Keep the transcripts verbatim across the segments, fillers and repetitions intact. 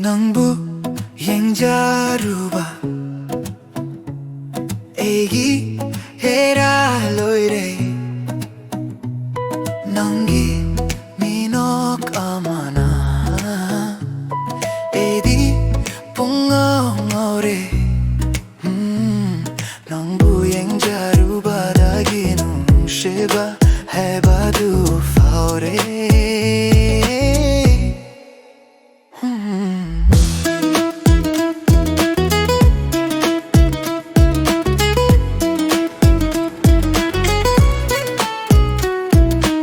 ꯅꯪꯕꯨ ꯌꯦꯡꯖꯔꯨꯕ ꯑꯩꯒꯤ ꯍꯦꯔꯥ ꯂꯣꯏꯔꯦ꯫ ꯅꯪꯒꯤ ꯃꯤꯅꯣꯛ ꯑꯃꯅ ꯑꯩꯗꯤ ꯄꯨꯡꯉꯥꯎ ꯉꯥꯎꯔꯦ꯫ ꯎꯝ, ꯅꯪꯕꯨ ꯌꯦꯡꯖꯔꯨꯕꯗꯒꯤ ꯅꯨꯡꯁꯤꯕ ꯍꯥꯏꯕꯗꯨ ꯐꯥꯎꯔꯦ꯫ ꯎꯝ.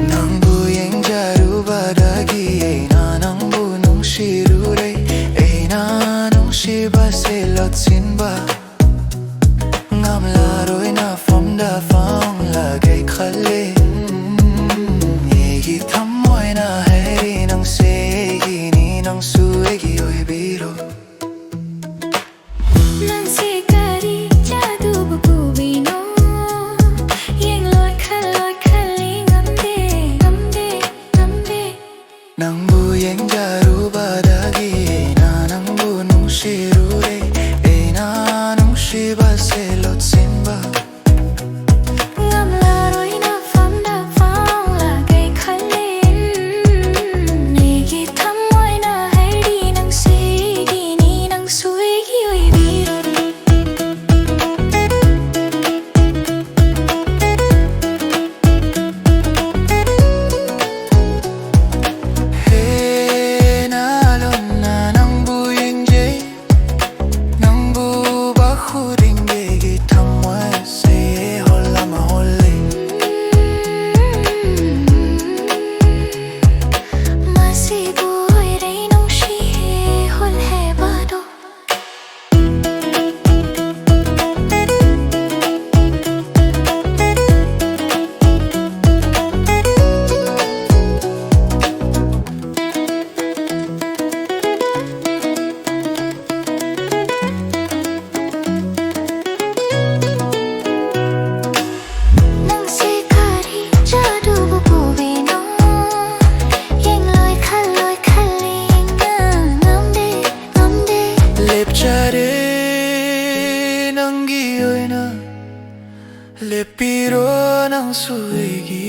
ꯅꯪꯕꯨ ꯌꯦꯡꯖꯔꯨꯕꯗꯒꯤ ꯑꯩꯅ ꯅꯪꯕꯨ ꯅꯨꯡꯁꯤꯔꯨꯔꯦ꯫ ꯑꯩꯅ ꯅꯨꯡꯁꯤꯕꯁꯦ ꯂꯣꯠꯁꯤꯟꯕ ꯉꯝꯂꯔꯣꯏ ꯅꯐꯝꯗ ꯐꯪꯂꯒꯦ ꯈꯜꯂꯦ꯫ ꯎꯝ, ꯑꯩꯒꯤ ꯊꯃꯣꯏꯅ ꯍꯥꯏꯔꯤ ꯅꯪꯁꯦ ꯑꯩꯒꯤꯅꯤ, ꯅꯪꯁꯨ ꯑꯩꯒꯤ ꯑꯣꯏꯕꯤꯔꯣ꯫ ꯅꯪꯁꯦ ꯀꯔꯤ ꯖꯥꯗꯨꯕꯨ ꯄꯨꯕꯤꯅꯣ? ꯌꯦꯡꯂꯣꯏ ꯈꯜꯂꯣꯏ ꯈꯜꯂꯤ ꯉꯝꯗꯦ, ꯉꯝꯗꯦ, ꯉꯝꯗꯦ꯫ ꯅꯪꯕꯨ ꯌꯦꯡꯖꯔꯨꯕꯗꯒꯤ ꯑꯩꯅ ꯅꯪꯕꯨ ꯅꯨꯡꯁꯤꯔꯨꯔꯦ꯫ ꯑꯩꯅ ꯅꯨꯡꯁꯤꯕꯁꯦ ꯂꯣꯠꯁꯤꯟꯕ ꯉꯝꯂꯔꯣꯏ ꯅꯐꯝꯗ ꯐꯥꯎꯂꯒꯦ ꯈꯜꯂꯤ꯫ ꯎꯝ, ꯑꯩꯒꯤ ꯊꯃꯣꯏꯅ ꯍꯥꯏꯔꯤ ꯅꯪꯁꯦ ꯑꯩꯒꯤꯅꯤ, ꯅꯪꯁꯨ ꯑꯩꯒꯤ ꯑꯣꯏꯕꯤꯔꯣ꯫ ꯍꯦꯟꯅ ꯂꯣꯟꯅ ꯅꯪꯕꯨ ꯌꯦꯡꯖꯩ꯫ ꯅꯪꯁꯨ ꯑꯩꯒꯤ